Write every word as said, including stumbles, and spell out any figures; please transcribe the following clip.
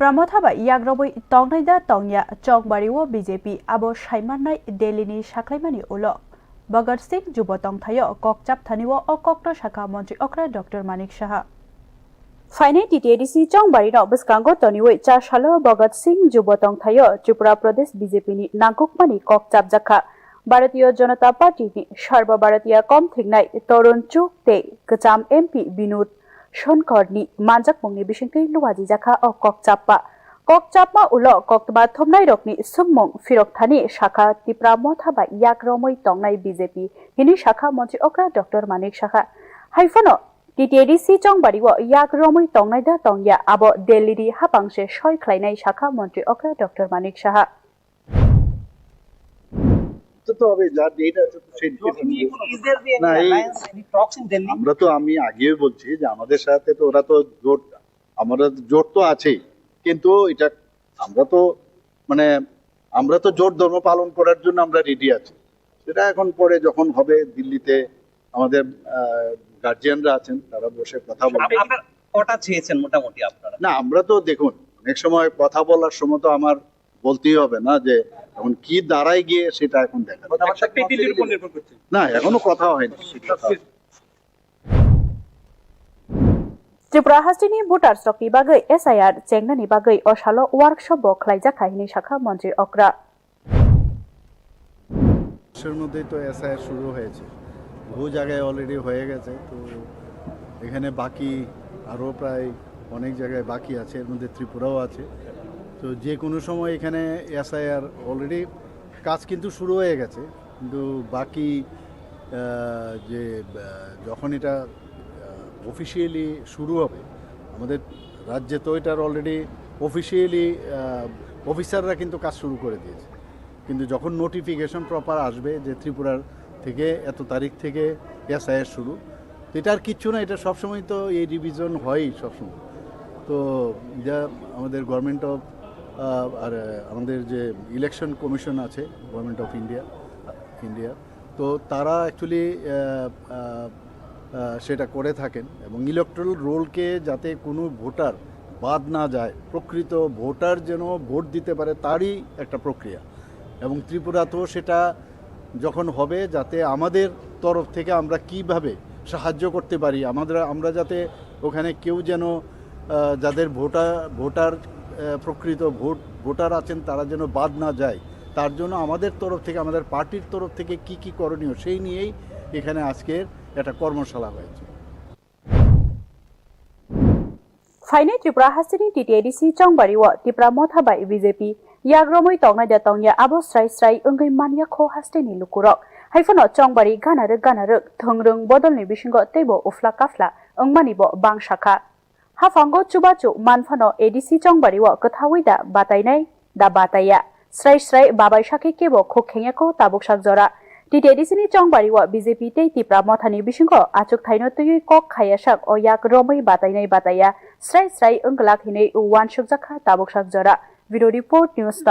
Tipra Motha bai yakrobwi tongnai da tongya Chongbari o B J P abo saimannai Delhi ni sakhlaimani ulo Bhagat Singh Jubo Tongthaio kok chapthani o o kokno sakha Montri Okra Doctor Manik Saha. Phainai T T A D C Chongbari no bwskango toniwi char salo Bhagat Singh Jubo Tongthaio Tripura Pradesh B J P ni nangkukmani kok chapjakha. Bharatiya Janata Party ni Sarva Bharatiya kom thingnai Tarun Chugh tei kwcham M P Binod Shankar ni manjakmungni bisingtwi luajijakha o kok chapma. Kok chapma ulo koktwma thumnairokni swngmung phirok thani sakha Tipra Motha bai yak romwi tongnai B J P hini sakha Montri Okra Doctor Manik Saha. Haiphano T T A D C Chongbari o yak romwi tongnai da tongya abo Delhi ni hapang se soi khlainai sakha Montri Okra Doctor Manik Saha. তো তো হবে, যা ডেট আছে তো সেই ডেটে হবে। Is there be any না, এই alliance, any talks in Delhi? আমরা তো, আমি আগেও বলছি যে আমাদের সাথে তো ওরা তো জোট, আমরা তো জোট তো আছেই, কিন্তু এটা আমরা তো, মানে, আমরা তো জোট ধর্ম পালন করার জন্য আমরা রেডি আছি। সেটা এখন পরে যখন হবে দিল্লিতে আমাদের গার্জিয়ানরা আছেন, তারা বসে কথা বলবেন। আপ-, আপনারা কটা চেয়েছেন মোটামুটি আপনারা? না, আমরা তো দেখুন, অনেক সময় কথা বলার সময় তো আমার বলতেই হবে না যে এখন কি দাঁড়ায় গিয়ে সেটা এখন দেখা যাক। কথাবার্তা পেন্ডিং এর উপর নির্ভর করছে। না, এখনো কথা হয়নি। Tripura hasteni voters rokni bagwi S I R chengnani bagwi o salo workshop bo khlaijak hai hwnwi sakha Montri Okra. দেশের মধ্যেই তো এসআইআর শুরু হয়েছে, বহু জায়গায় অলরেডি হয়ে গেছে। তো এখানে বাকি আরও প্রায় অনেক জায়গায় বাকি আছে, এর মধ্যে ত্রিপুরাও আছে। তো যে কোনো সময় এখানে এসআইআর অলরেডি কাজ কিন্তু শুরু হয়ে গেছে, কিন্তু বাকি আহ, যে আহ, যখন এটা অফিসিয়ালি শুরু হবে, আমাদের রাজ্যে তো এটার অলরেডি অফিসিয়ালি অফিসাররা কিন্তু কাজ শুরু করে দিয়েছে। কিন্তু যখন নোটিফিকেশন প্রপার আসবে যে ত্রিপুরার থেকে এত তারিখ থেকে এসআইআর শুরু, তো এটা আর কিচ্ছু না, এটা সবসময় তো এই রিভিশন হয়ই সবসময়। তো যা আমাদের গভর্নমেন্ট অফ আর আহ, আমাদের যে ইলেকশন কমিশন আছে, গভর্নমেন্ট অফ ইন্ডিয়া, ইন্ডিয়া, তো তারা অ্যাকচুয়ালি সেটা করে থাকেন এবং ইলেকট্রাল রোলকে যাতে কোনো ভোটার বাদ না যায়, প্রকৃত ভোটার যেন ভোট দিতে পারে, তারই একটা প্রক্রিয়া। এবং ত্রিপুরাতেও সেটা যখন হবে, যাতে আমাদের তরফ থেকে আমরা কিভাবে সাহায্য করতে পারি, আমাদের, আমরা যাতে ওখানে কেউ যেন আহ, যাদের ভোটার, ভোটার আহ, প্রকৃত ভোট ভোটার আছেন, তারা যেন বাদ না যায়, তার জন্য আমাদের তরফ থেকে, আমাদের পার্টির তরফ থেকে কি কি করণীয়, সেই নিয়েই এখানে আজকের একটা কর্মশালা হয়েছে। Phainai Tripura hasteni T T A D C Chongbari o Tipra Motha bai B J P yak romwi tongnai da tongya abo srai srai wngwi manya kho hasteni lukurok. Haiphano Chongbari ganarwk ganarwk thwngrwng bodolni bisingo teibo ufla kafla wngmani bo bang sakha. Haphango chubachu manphano A D C Chongbari o kwthaui da batainai da bataiya. Srai srai babai sakhe kebo khuk khengya kho tabuk sak jora. T T A D C ni Chongbari o B J P tei Tipra Mothani bisingo achuk thaino twiwi kok khaya sak o yak romwi batainai bataiya. Srai srai wngglak hinwi uansukjakha tabuk sak jora. Bureau Report, News